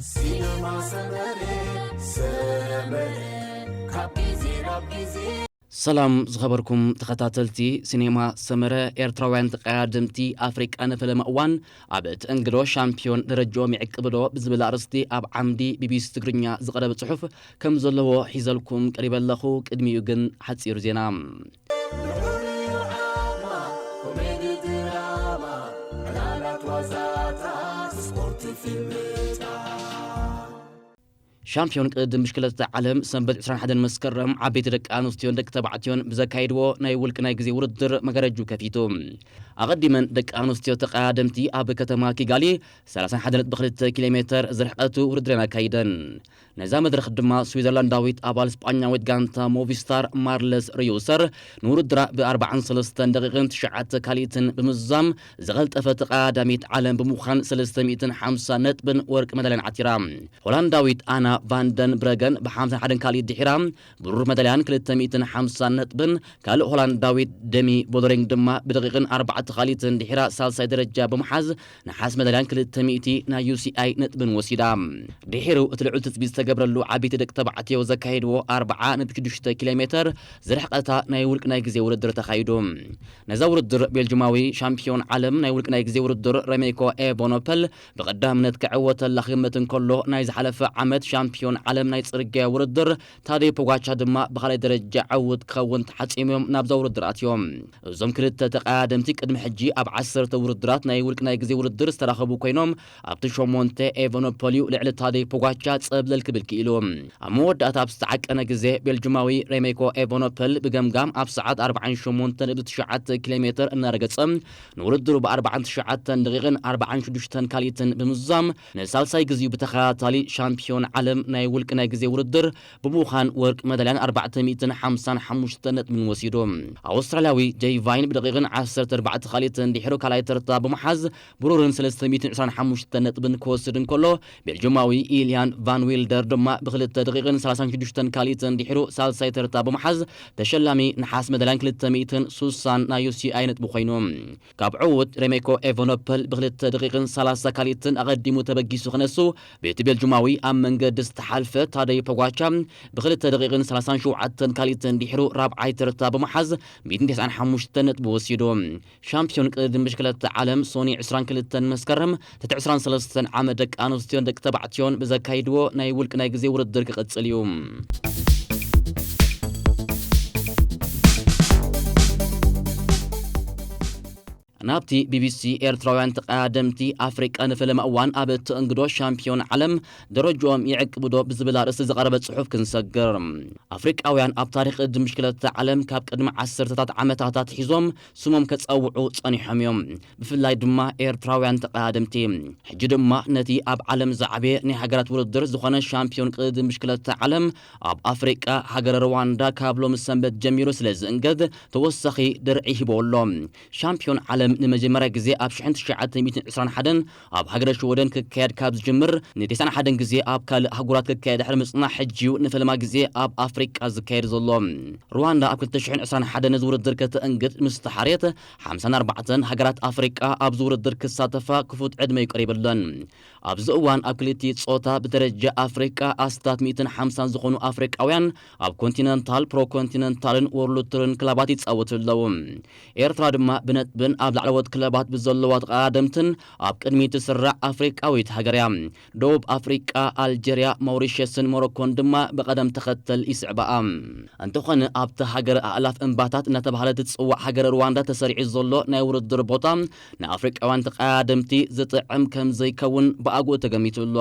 ሲነማ ሰመረ፣ ሰመረ፣ ካብ ግዜ ናብ ግዜ። ሰላም ዝኸበርኩም ተኸታተልቲ ሲኔማ ሰመረ፣ ኤርትራውያን ተቐዳደምቲ ኣፍሪቃ ንፈለማ እዋን ኣብ ተእንግዶ ሻምፒዮን ደረጃኦም ይዕቅብዶ ብዝብል ኣርእስቲ ኣብ ዓምዲ ቢቢሲ ትግርኛ ዝቐረበ ጽሑፍ ከም ዘለዎ ሒዘልኩም ቀሪበ ኣለኹ። ቅድሚኡ ግን ሓጺር ዜና። ንሑር ዓማ፣ ኮሜዲ ድራማ፣ ዕላላት ዋዛታት፣ ስፖርት ፊልምታት። ሻምፒዮን ቅድድም ብሽክለታ ዓለም ሰንበት ዕስራን ሓደን መስከረም ዓበይቲ ደቂ ኣንስትዮን ደቂ ተባዕትዮን ብዘካይድዎ ናይ ውልቂ ናይ ግዜ ውድድር መጋረጁ ከፊቱ። ኣቐዲመን ደቂ ኣንስትዮ ተቐዳደምቲ ኣብ ከተማ ኪጋሊ ሰላሳን ሓደን ነጥቢ ክልተ ኪሎ ሜተር ዝርሕቀቱ ውድድረን ኣካይደን። ነዛ መድረኽ ድማ ስዊዘርላንዳዊት ኣባል ስጳኛዊት ጋንታ ሞቪስታር ማርለስ ሪዩሰር ንውድድራ ብ ኣርባዓን ሰለስተን ደቂቕን ትሽዓተ ካልኢትን ብምዝዛም ዝቐልጠፈት ቀዳዳሚት ዓለም ብምዃን ሰለስተ ሚእትን ሓምሳ ነጥብን ወርቂ መዳልያን ዓቲራ። ሆላንዳዊት ኣና ቫንደን ብረገን ብ ሓምሳን ሓደን ካልኢት ድሒራ ብሩር መዳልያን ክልተ ሚእትን ሓምሳን ነጥብን ካልእ ሆላንዳዊት ደሚ ቦደሪንግ ድማ ብደቂቕን ኣርባዕተ ካልኢትን ድሒራ ሳልሳይ ደረጃ ብምሓዝ ነሓስ መዳልያን ክልተ ሚእቲ ናይ ዩሲኣይ ነጥብን ወሲዳ። ድሒሩ እቲ ልዑል ትጽቢት ዝተገብረሉ ዓበይቲ ደቂ ተባዕትዮ ዘካየድዎ ኣርብዓ ነጥቢ ሽዱሽተ ኪሎ ሜተር ዝርሕቀታ ናይ ውልቂ ናይ ግዜ ውድድር ተኻይዱ። ነዛ ውድድር ቤልጅማዊ ሻምፒዮን ዓለም ናይ ውልቂ ናይ ግዜ ውድድር ረሜኮ ኤቮኖፐል ብቐዳምነት ክዕወተላ ክግመት እንከሎ፣ ናይ ዝሓለፈ ዓመት ሻምፒዮን ዓለም ናይ ጽርግያ ውድድር ታደይ ፖጋቻ ድማ ብኻልኣይ ደረጃ ዕዉት ክኸውን ተሓጺሞም ናብዛ ውድድር ኣትዮም። እዞም ክልተ ተቐዳደምቲ ቅድሚ ሕጂ ኣብ ዓሰርተ ውድድራት ናይ ውልቂ ናይ ግዜ ውድድር ዝተራኸቡ ኮይኖም፣ ኣብቲ ሸሞንተ ኤቨኖፖልዩ ልዕሊ ታደይ ፖጋቻ ጸብለል ክብል ክኢሉ። ኣብ መወዳእታ ኣብ ዝተዓቀነ ግዜ ቤልጅማዊ ሬሜኮ ኤቨኖፐል ብገምጋም ኣብ ሰዓት ኣርባዓን ሸሞንተን ነጥቢ ትሽዓተ ኪሎ ሜተር እናረገጸ ንውድድሩ ብ ኣርባዓን ትሽዓተን ደቂቕን ኣርባዓን ሽዱሽተን ካልኢትን ብምዝዛም ንሳልሳይ ግዜኡ ብተኸታታሊ ሻምፒዮን ዓለም ናይ ውልቂ ናይ ግዜ ውድድር ብምዃን ወርቂ መዳልያን ኣርባዕተ ሚእትን ሓምሳን ሓሙሽተ ነጥብን ወሲዱ። ኣውስትራልያዊ ጀይ ቫይን ብደቂቕን ዓሰርተ ኣርባዕተ ካልኢትን ድሒሩ ካልኣይ ተርታ ብምሓዝ ብሩርን ሰለስተ ሚእትን ዕስራን ሓሙሽተ ነጥብን ክወስድ እንከሎ፣ ቤልጅማዊ ኢልያን ቫን ዊልደር ድማ ብክልተ ደቂቕን ሰላሳን ሽዱሽተን ካልኢትን ድሒሩ ሳልሳይ ተርታ ብምሓዝ ተሸላሚ ነሓስ መዳልያን ክልተ ሚእትን ሱሳን ናይ ዩሲኣይ ነጥቢ ኮይኑ። ካብ ዕዉት ሬሜኮ ኤቨኖፐል ብክልተ ደቂቕን ሰላሳ ካልኢትን ኣቐዲሙ ተበጊሱ ክነሱ፣ ቤቲ ቤልጅማዊ ኣብ መንገዲ ዝተሓልፈ ታደይ ፖጓቻ ብክልተ ደቂቕን ሰላሳን ሸውዓተን ካልኢትን ድሒሩ ራብዓይ ተርታ ብምሓዝ ሚእትን ተስዓን ሓሙሽተ ነጥቢ ወሲዱ። ሻምፒዮን ቅድድም ብሽክለታ ዓለም ሶኒ ዕስራን ክልተን መስከረም ትሕቲ ዕስራን ሰለስተን ዓመት ደቂ ኣንስትዮን ደቂ ተባዕትዮን ብዘካይድዎ ናይ ውልቂ ናይ ግዜ ውድድር ክቕጽል እዩ። ናብቲ ቢቢሲ ኤርትራውያን ተቐዳደምቲ ኣፍሪቃ ንፈለማ እዋን ኣብ እትእንግዶ ሻምፒዮን ዓለም ደረጅኦም ይዕቅብዶ ብዝብል ኣርእስቲ ዝቐረበ ጽሑፍ ክንሰግር። ኣፍሪቃውያን ኣብ ታሪኽ ቅድድም ብሽክለታ ዓለም ካብ ቅድሚ ዓሰርተታት ዓመታት ኣትሒዞም ስሞም ከጸውዑ ጸኒሖም እዮም። ብፍላይ ድማ ኤርትራውያን ተቐዳደምቲ። ሕጂ ድማ ነቲ ኣብ ዓለም ዝዓበየ ናይ ሃገራት ውድድር ዝኾነ ሻምፒዮን ቅድድም ብሽክለታ ዓለም ኣብ ኣፍሪቃ ሃገረ ሩዋንዳ ካብ ሎሚ ሰንበት ጀሚሩ ስለ ዝእንገድ ተወሳኺ ድርዒ ሂቦ ኣሎ። ሻምፒዮን ዓለም ንመጀመርያ ግዜ ኣብ ሽሕን ትሽዓተ ሚእትን ዕስራን ሓደን ኣብ ሃገረ ሽወደን ክካየድ ካብ ዝጅምር ንተስዓን ሓደን ግዜ ኣብ ካልእ ኣህጉራት ክካየድ ድሕሪ ምጽናሕ ሕጂ እዩ ንፈለማ ግዜ ኣብ ኣፍሪቃ ዝካየድ ዘሎ። ሩዋንዳ ኣብ ክልተ ሽሕን ዕስራን ሓደን ነዚ ውድድር ከተእንግድ ምስ ተሓርየት ሓምሳን ኣርባዕተን ሃገራት ኣፍሪቃ ኣብዚ ውድድር ክሳተፋ ክፉት ዕድመ እዩ ቀሪበለን። ኣብዚ እዋን ኣብ ክልቲኡ ጾታ ብደረጃ ኣፍሪቃ ኣስታት ሚእትን ሓምሳን ዝኾኑ ኣፍሪቃውያን ኣብ ኮንቲነንታል፣ ፕሮ ኮንቲነንታልን ወርልድ ቱርን ክለባት ይጻወቱ ኣለዉ። ኤርትራ ድማ ብነጥብን ኣብ ላዕለዎት ክለባት ብዘለዋ ተቐዳደምትን ኣብ ቅድሚት ትስራዕ ኣፍሪቃዊት ሃገር እያ። ደቡብ ኣፍሪቃ፣ ኣልጀርያ፣ ማውሪሸስን ሞሮኮን ድማ ብቐደም ተኸተል ይስዕባኣ። እንተኾነ ኣብቲ ሃገር ኣእላፍ እምባታት እናተባህለ ትጽዋዕ ሃገረ ሩዋንዳ ተሰሪዑ ዘሎ ናይ ውድድር ቦታ ንኣፍሪቃውያን ተቐዳደምቲ ዝጥዕም ከም ዘይከውን ብኣግኡ ተገሚቱ ኣሎ።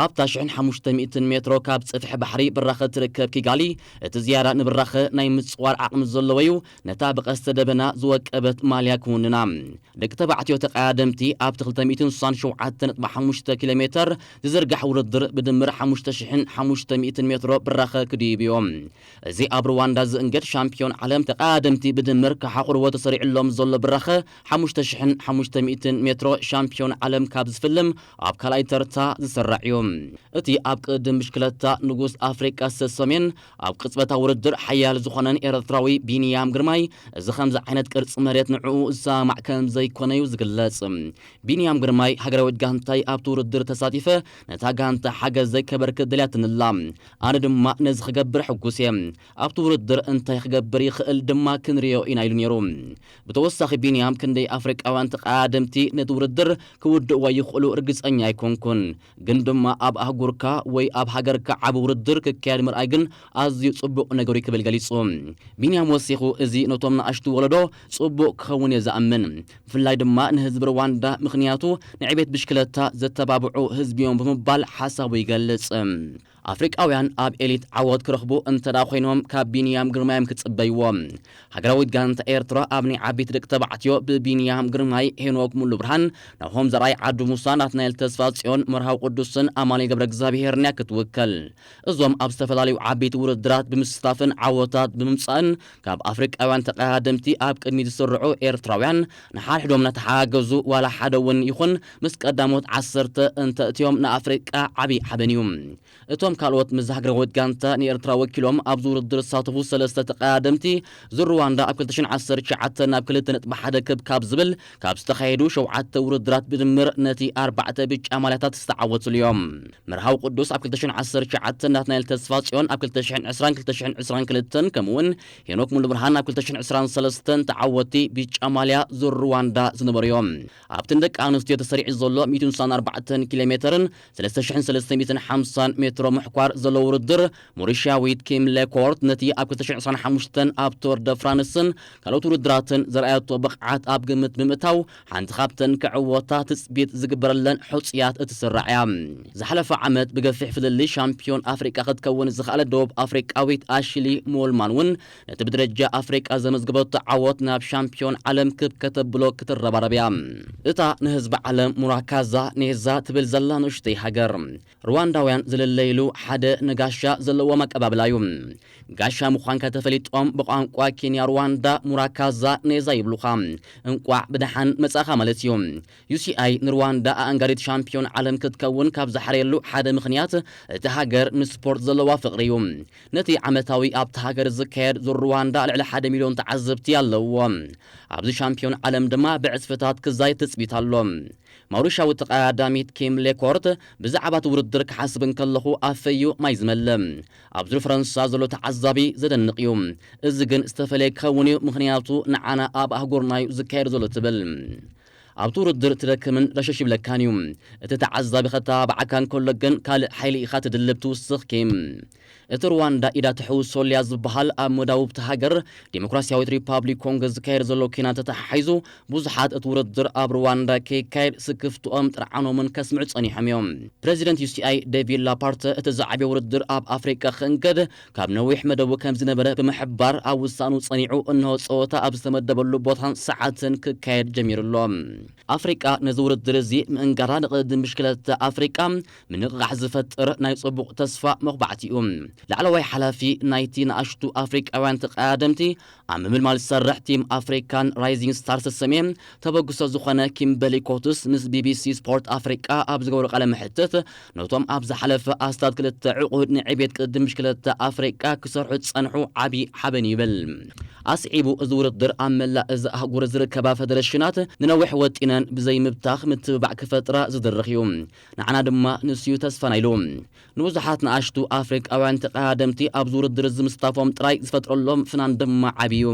ኣብታ ሽሕን ሓሙሽተ ሚእትን ሜትሮ ካብ ጽፍሒ ባሕሪ ብራኸ ትርከብ ኪጋሊ፣ እቲ ዝያዳ ንብራኸ ናይ ምጽዋር ዓቕሚ ዘለዎ እዩ፣ ነታ ብቐስተ ደበና ዝወቀበት ማልያ ክውንና። ደቂ ተባዕትዮ ተቐዳደምቲ ኣብቲ ክልተ ሚእትን ስሳን ሸውዓተን ነጥቢ ሓሙሽተ ኪሎ ሜተር ዝዝርጋሕ ውድድር ብድምር ሓሙሽተ ሽሕን ሓሙሽተ ሚእትን ሜትሮ ብራኸ ክድይቡ እዮም። እዚ ኣብ ሩዋንዳ ዝእንገድ ሻምፒዮን ዓለም ተቐዳደምቲ ብድምር ክሓቑርዎ ተሰሪዑሎም ዘሎ ብራኸ ሓሙሽተ ሽሕን ሓሙሽተ ሚእትን ሜትሮ ሻምፒዮን ዓለም ካብ ዝፍልም ኣብ ካልኣይ ተርታ ዝስራዕ እዩ። እቲ ኣብ ቅድድም ብሽክለታ ንጉስ ኣፍሪቃ ዝተሰምየን ኣብ ቅጽበታዊ ውድድር ሓያል ዝኾነን ኤርትራዊ ቢንያም ግርማይ፣ እዚ ከምዚ ዓይነት ቅርጺ መሬት ንዕኡ ዝሰማማዕ ከም ዘይኮነ እዩ ዝግለጽ። ቢንያም ግርማይ፣ ሃገራዊት ጋንታይ ኣብቲ ውድድር ተሳቲፈ ነታ ጋንታ ሓገዘይ ከበርክት ደልያትንላ፣ ኣነ ድማ ነዚ ክገብር ሕጉስ እየ። ኣብቲ ውድድር እንታይ ክገብር ይኽእል ድማ ክንሪኦ ኢና ኢሉ ነይሩ። ብተወሳኺ ቢንያም፣ ክንደይ ኣፍሪቃውያን ተቐዳደምቲ ነቲ ውድድር ክውድእዎ ይኽእሉ ርግጸኛ ኣይኮንኩን፣ ግን ድማ ኣብ ኣህጉርካ ወይ ኣብ ሃገርካ ዓቢ ውድድር ክካየድ ምርኣይ ግን ኣዝዩ ጽቡቕ ነገር እዩ ክብል ገሊጹ። ቢንያም ወሲኹ፣ እዚ ነቶም ንኣሽቱ ወለዶ ጽቡቕ ክኸውን እየ ዝኣምን፣ ብፍላይ ድማ ንህዝቢ ሩዋንዳ፣ ምኽንያቱ ንዕቤት ብሽክለታ ዘተባብዑ ህዝቢ እዮም ብምባል ሓሳቡ ይገልጽ። ኣፍሪቃውያን ኣብ ኤሊት ዓወት ክረኽቡ እንተ ደኣ ኮይኖም፣ ካብ ቢንያም ግርማይ እዮም ክጽበይዎ። ሃገራዊት ጋንታ ኤርትራ ኣብ ናይ ዓበይቲ ደቂ ተባዕትዮ ብቢንያም ግርማይ፣ ሄኖክ ሙሉብርሃን፣ ናሆም ዘርኣይ፣ ዓዱ ሙሳ፣ ናትናኤል ተስፋጽዮን፣ መርሃዊ ቅዱስን ኣማኑኤል ገብረ እግዚኣብሄርን እያ ክትውከል። እዞም ኣብ ዝተፈላለዩ ዓበይቲ ውድድራት ብምስታፍን ዓወታት ብምምጻእን ካብ ኣፍሪቃውያን ተቐዳደምቲ ኣብ ቅድሚት ዝስርዑ ኤርትራውያን፣ ንሓድሕዶም እናተሓጋገዙ ዋላ ሓደ እውን ይኹን ምስ ቀዳሞት ዓሰርተ እንተእትዮም ንኣፍሪቃ ዓቢ ሓበን እዩ። እቶም ካልኦት ምስ ሃገራዊት ጋንታ ንኤርትራ ወኪሎም ኣብዚ ውድድር ዝሳተፉ ሰለስተ ተቐዳደምቲ፣ ዙር ሩዋንዳ ኣብ ክልተ ሽሕን ዓሰርተ ትሽዓተን ናብ ክልተ ነጥቢ ሓደ ክብ ካብ ዝብል ካብ ዝተኻየዱ ሸውዓተ ውድድራት ብድምር ነቲ ኣርባዕተ ብጫ ማልያታት ዝተዓወቱሉ እዮም። መርሃዊ ቅዱስ ኣብ ክልተ ሽሕን ዓሰርተ ትሽዓተን፣ ናትናኤል ተስፋጽዮን ኣብ ክልተ ሽሕን ዕስራን ክልተ ሽሕን ዕስራን ክልተን፣ ከምኡውን ሄኖክ ሙሉብርሃን ኣብ ክልተ ሽሕን ዕስራን ሰለስተን ተዓወቲ ብጫ ማልያ ዙር ሩዋንዳ ዝነበሩ እዮም። ኣብቲ ንደቂ ኣንስትዮ ተሰሪዑ ዘሎ ሚእትን ስሳን ኣርባዕተን ኪሎ ሜተርን ሰለስተ ሽሕን ሰለስተ ሚእትን ሓምሳን ሜትሮ ምሕኳር ዘለዎ ውድድር፣ ሞሪሽያዊት ኪም ሌኮርት ነቲ ኣብ ክልተ ሽሕን ዕስራን ሓሙሽተን ኣብ ቶር ደ ፍራንስን ካልኦት ውድድራትን ዘርኣየቶ ብቕዓት ኣብ ግምት ብምእታው፣ ሓንቲ ካብተን ክዕወታ ትጽቢት ዝግበረለን ሕጹያት እትስራዕ እያ። ዝሓለፈ ዓመት ብገፊሕ ፍልልይ ሻምፒዮን ኣፍሪቃ ክትከውን ዝኸኣለት ደቡብ ኣፍሪቃዊት ኣሽሊ ሞልማን እውን፣ ነቲ ብደረጃ ኣፍሪቃ ዘመዝገበቶ ዓወት ናብ ሻምፒዮን ዓለም ክብ ከተብሎ ክትረባረብ እያ። እታ ንህዝቢ ዓለም ሙራካዛ ኔዛ ትብል ዘላ ንእሽተይ ሃገር፣ ሩዋንዳውያን ዝልለይሉ ሓደ ንጋሻ ዘለዎም ኣቀባብላ እዩ። ጋሻ ምዃንካ ተፈሊጦም ብቋንቋ ኬንያ ሩዋንዳ ሙራካዛ ኔዛ ይብሉኻ። እንቋዕ ብደሓን መጻእኻ ማለት እዩ። ዩ ሲ ኣይ ንሩዋንዳ ኣኣንጋዲት ሻምፒዮን ዓለም ክትከውን ካብ ዝሓረየሉ ሓደ ምኽንያት፣ እቲ ሃገር ንስፖርት ዘለዋ ፍቕሪ እዩ። ነቲ ዓመታዊ ኣብቲ ሃገር ዝካየድ ዙር ሩዋንዳ ልዕሊ ሓደ ሚልዮን ተዓዘብቲ ኣለውዎ። ኣብዚ ሻምፒዮን ዓለም ድማ ብዕጽፍታት ክዛይ ትጽቢት ኣሎ። ማውሪሻዊ ተቐዳዳሚት ኪም ሌኮርት፣ ብዛዕባ እቲ ውድድር ክሓስብ እንከለኹ ኣፈዩ ማይ ዝመልእ። ኣብ ዙር ፈረንሳ ዘሎ ተዓዛቢ ዘደንቕ እዩ። እዚ ግን ዝተፈለየ ክኸውን እዩ፣ ምኽንያቱ ንዓና ኣብ ኣህጉርና እዩ ዝካየድ ዘሎ ትብል። ኣብቲ ውድድር ትደክምን ረሸሽ ይብለካን እዩ። እቲ ተዓዛቢ ከተባብዓካ እንከሎ ግን ካልእ ሓይሊ ኢኻ ትድልብ ትውስኽ ኪም። እቲ ሩዋንዳ ኢዳ ትሕውሶልያ ዝበሃል ኣብ መዳውብቲ ሃገር ዲሞክራሲያዊት ሪፓብሊክ ኮንጎ ዝካየድ ዘሎ ኲናት ተተሓሒዙ ብዙሓት እቲ ውድድር ኣብ ሩዋንዳ ከይካየድ ስክፍትኦም ጥርዓኖምን ከስምዑ ጸኒሖም እዮም። ፕረዚደንት ዩ ሲ ኣይ ዴቪድ ላፓርተ እቲ ዝዓበየ ውድድር ኣብ ኣፍሪቃ ክእንገድ ካብ ነዊሕ መደቡ ከም ዝነበረ ብምሕባር ኣብ ውሳኑ ጸኒዑ እንሆ ጸወታ ኣብ ዝተመደበሉ ቦታን ሰዓትን ክካየድ ጀሚሩ ኣሎ። ኣፍሪቃ ነዚ ውድድር እዚ ምእንጋዳ ንቕድድም ብሽክለታ ኣፍሪቃ ምንቕቓሕ ዝፈጥር ናይ ጽቡቕ ተስፋ መኹባዕቲ እዩ። ላዕለዋይ ሓላፊ ናይቲ ንኣሽቱ ኣፍሪቃውያን ተቐዳደምቲ ኣብ ምምልማል ዝሰርሕ ቲም ኣፍሪካን ራይዚንግ ስታር ዝተሰምየ ተበግሶ ዝኾነ ኪምበሊ ኮትስ ምስ ቢ ቢ ሲ ስፖርት ኣፍሪቃ ኣብ ዝገበሮ ቃለ መሕትት ነቶም ኣብ ዝሓለፈ ኣስታት ክልተ ዕቑድ ንዕቤት ቅድድም ብሽክለታ ኣፍሪቃ ክሰርሑ ዝጸንሑ ዓቢ ሓበን ይብል። ኣስዒቡ፣ እዚ ውድድር ኣብ መላእ እዚ ኣህጉር ዝርከባ ፈደረሽናት ንነዊሕ ወጢነን ብዘይምብታኽ ምትብባዕ ክፈጥራ ዝድርኽ እዩ። ንዓና ድማ ንሱ እዩ ተስፋና ኢሉ። ንብዙሓት ንኣሽቱ ኣፍሪቃውያን ተቐዳደምቲ ኣብዚ ውድድር እዚ ምስታፎም ጥራይ ዝፈጥረሎም ፍናን ድማ ዓቢ እዩ።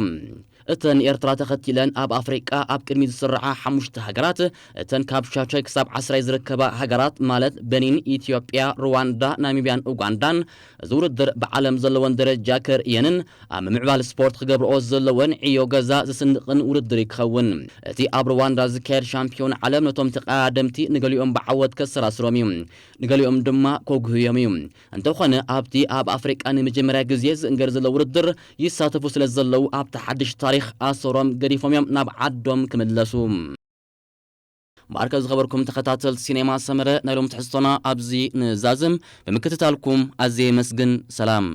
እተን ንኤርትራ ተኸቲለን ኣብ ኣፍሪቃ ኣብ ቅድሚት ዝስርዓ ሓሙሽተ ሃገራት፣ እተን ካብ ሻሻይ ክሳብ ዓስራይ ዝርከባ ሃገራት ማለት በኒን፣ ኢትዮጵያ፣ ሩዋንዳ፣ ናሚብያን ኡጋንዳን፣ እዚ ውድድር ብዓለም ዘለወን ደረጃ ከርእየንን ኣብ ምምዕባል ስፖርት ክገብርኦ ዘለወን ዕዮ ገዛ ዝስንቕን ውድድር እዩ ክኸውን። እቲ ኣብ ሩዋንዳ ዝካየድ ሻምፒዮን ዓለም ነቶም ተቐዳደምቲ ንገሊኦም ብዓወት ከሰራስሮም እዩ፣ ንገሊኦም ድማ ከጉህዮም እዩ። እንተኾነ ኣብቲ ኣብ ኣፍሪቃ ንመጀመርያ ግዜ ዝእንገድ ዘሎ ውድድር ይሳተፉ ስለ ዘለዉ ኣብቲ ሓድሽ ታሪኽ ኣሰሮም ገዲፎም እዮም ናብ ዓዶም ክምለሱ። እምበኣርከ ዝኸበርኩም ተኸታተልቲ ሲኔማ ሰመረ ናይ ሎም ትሕዝቶና ኣብዚ ንዛዝም። ብምክትታልኩም ኣዝየ የመስግን። ሰላም።